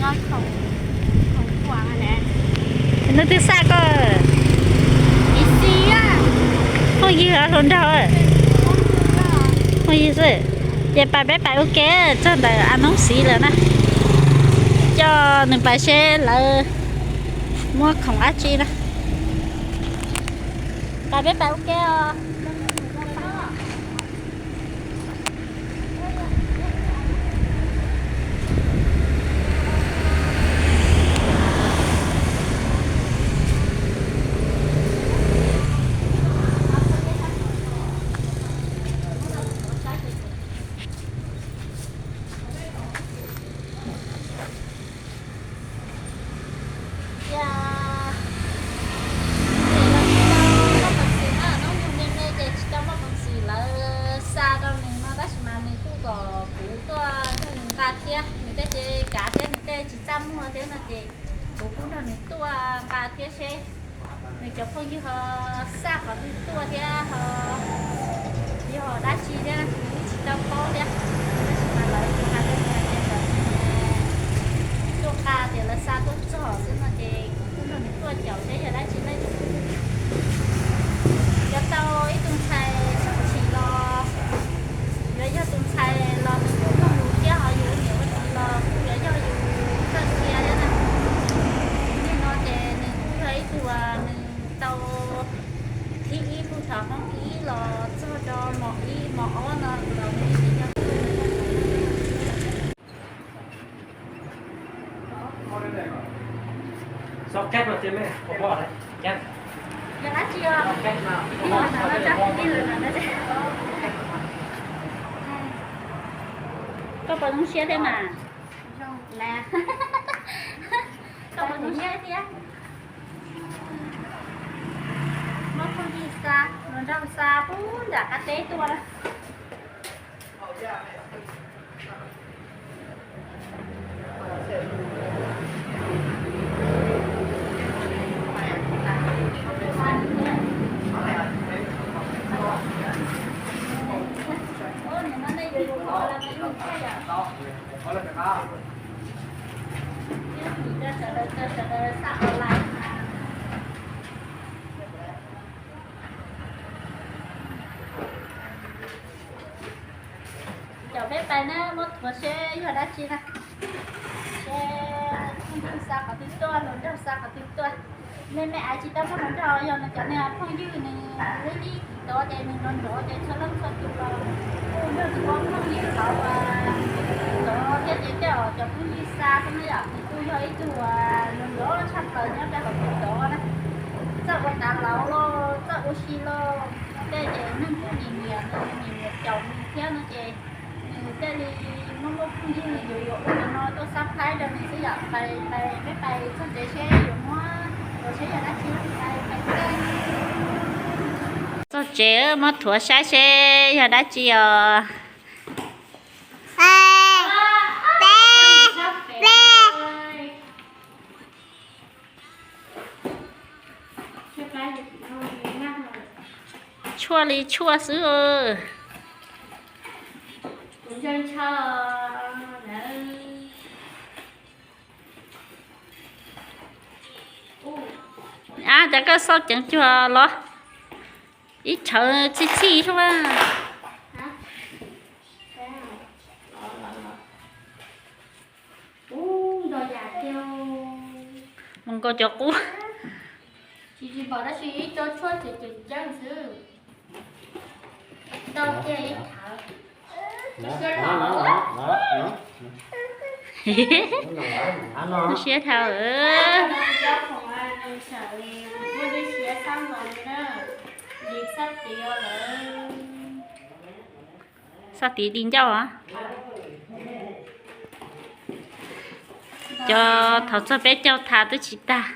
Nws twb xa koj phooj ywg hluas nraug, phooj ywg xwb. Ces pais peb pais ua ke txog ntawm a noob xiv lawm na, coj nws pais seb lawv muab khoom dab tsi na. Pais peb pais ua ke os. Ces lawv tsis tau muaj peev xwm na, hnub nyoog me me ces tsis tau muaj peev xwm lawv xa rau nws no, tab sis mas nws kuj kom kuv tuaj nrog nws nqa thiab, nws tej ces kav thiab nws tej tsis txaj muag thiab no ces kuv kuj nrog nws tuaj nqa thiab seb nws cov phooj ywg ho xa qhov twg tuaj thiab ho yog dab tsi thiab kuv tsis tau paub thiab. Tab sis mas lawv tsuas hais rau kuv hais tias kom tuaj nqa tias lawv xa tuaj txog xwb no ces kuv kuj nrog nws tuaj caum seb yog dab tsi na. Yuav tau ib tug ntxhais sub tshis los yuav yog tus ntxhais los nws kuj nrog kuv thiab ho yus ua niam ua txiv los kuj yuav yog yus txoj sia thiab na. Nim no ces nws kuj yog ib tug nws tau thib ib puag thaum hoob ib los txog rau mos ib mos ob no los nws yeej tsis yog Yog dab tsi os? Koj puas zoo siab thiab mas? Koj puas zoo siab thiab? Muab phooj ywg xa, hluas nraug xa puag nram qab teb tuaj. Caum peb pais na, muab thuav seb yog dab tsi na. Seb phooj ywg xa qhov twg tuaj, hluas nraug xa qhov twg tuaj. Me me aiv tsis tau muaj hluas nraug, yog nws cov niag phooj ywg nws lib lib tod ces nws nrov nrov ces txhua leej txhua tus los kuj yog nws ua phooj ywg tod, tod thiab ces tej zaum cov phooj ywg xa xwb na yom, nws kuj yog ib tug hluas nraug tshaj plaws nyob rau hauv tus tod na. Txawj ua tav lauv los txawj ua si los tej ces neeg kuj nyiam nyiam nws, nyiam nyiam caum nws thiab no ces nws thiaj li muaj muaj phooj ywg yuav yuav ua no tuaj xab phaib rau nws xwb yom. Pais pais peb pais txog tsev seb yuav muab ua seb yog dab tsi, pais pais txog tsev muab thuav saib seb yog dab tsi os. Tshuaj li tshuaj xwb. Ab, cas koj xauj ceev cuag los? Ib tshawv txhij txhij xwb. Mus nkaus cov qub. Tsis tsis pom dab tsi, ib co tshuaj tseem ceev xwb. Ntau kiag ib thawv. Siab dhau. Siab dhau. Xoj tiv di ncauj. Cov thaum txog peb caug thav twb tsis tag.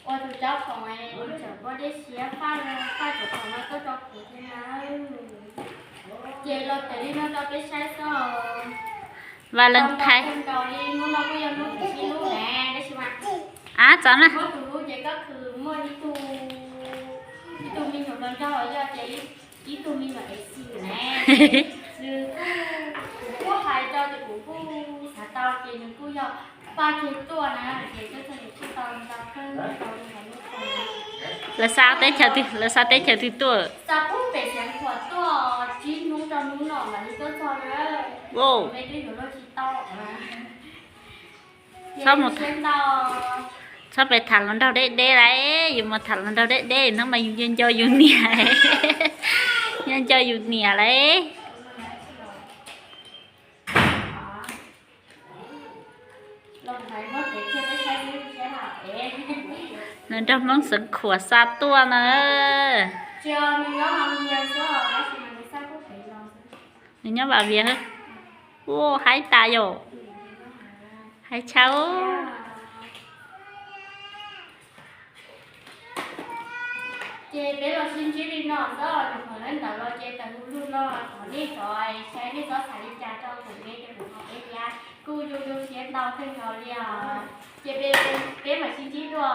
Ua tus cov khoom tseem ua dej siab faj, faj cov khoom no tuaj rau kuv thiab na. Ces los tawm li no rau peb saib xwb. Valentine. Nkaus li hnub no kuj yog hnub tim tsib lub ne, tab sis mas, ab, txav na, muab tus lub ces koj khwv muaj ib tug, ib tug me nyuam hluas nraug yog ces ib tug me nyuam ev xis ne. Nws kuj Yog paj tseg tuaj na ces koj txoj kev tsis tau ntau kawg tau li lub tau. Lawv xa teb chaws twg, lawv xa teb chaws twg tuaj? Xa pub pem Xeev Khuam tuaj, tsib hnub rau hnub no mam li tuaj txog na. Wow. Peb twb yuav luag tsis tau. Txhob mus, txhob pes tham hluas nraug deb deb lauj, yus mus tham hluas nraug deb deb hnub mas yus nco nco yus niam, nco nco yus niam lauj. Hluas nraug Hmoob Xeev Khuam xa tuaj na. Nws nyob Vam Vias. Ua haib tas yom. Haib tshaj. Ces peb los sib ntsib li no xwb, nyuam qhuav ntawd los ces tawm lug lug no thov nej cov saib nej txhob xav li cas rau kuv, nej cov kuv ho peb thiab kuj zoo zoo siab ntau kawg nkaus li os. Ces peb mam sib ntsib dua.